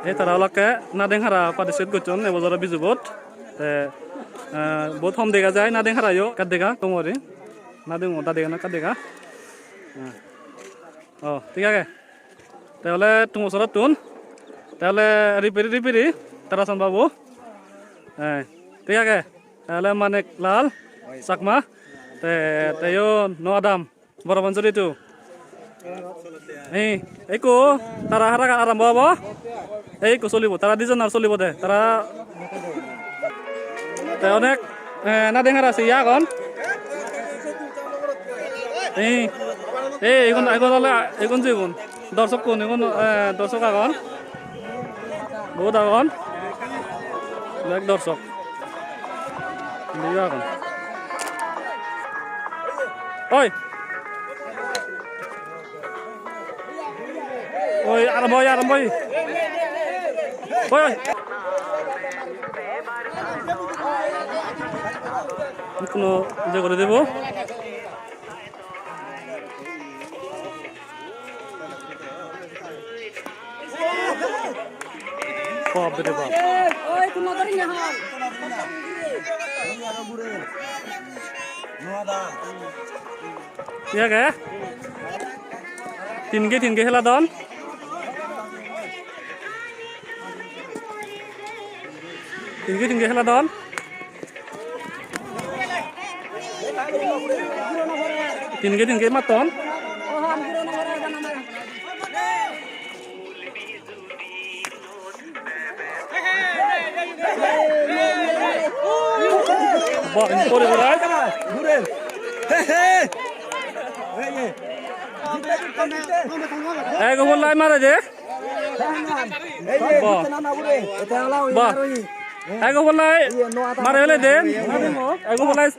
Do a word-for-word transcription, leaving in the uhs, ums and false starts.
Ei tara olakke nadeng hara participate gocchon ebojor Bijubot. Te, eh, bohut hom dega jai nadeng harayo, ekka dega gom guri. Nadeng o da dega na ekka dega. Eh. Oh, thik age. Te ole tumo sorottun. Te ole referee, referee, Tarasan babu. Eh, thik age. Te ole Manik Lal Chakma. Te, te yo no adam. Boro Panchuri tu. Ei, ekku tara hara arambo obo. Ei, ekku solibo. Tara dijon ar solibo de. Tara te onek, eh, nadeng hara se agon. Ei, ei, igun, igun ole, igun jigun. Dorsokkun, igun, eh, dorsok agon. Bohut agon. Onek dorsok. Indi agon. Oi. Oi, arambo oi, arambo oi. Oi, oi. Hono je guri debo. Bap re bap. Oi, tuna dori na hal. Iya ke? Tin ge, tin ge heladon. Tin ge, tin ge heladon. Tin ge, tin ge matton. Bah, ini pore pore. Ego bollai mare de. Bah. Bah. Ego bollai mare hele de. Ego bollai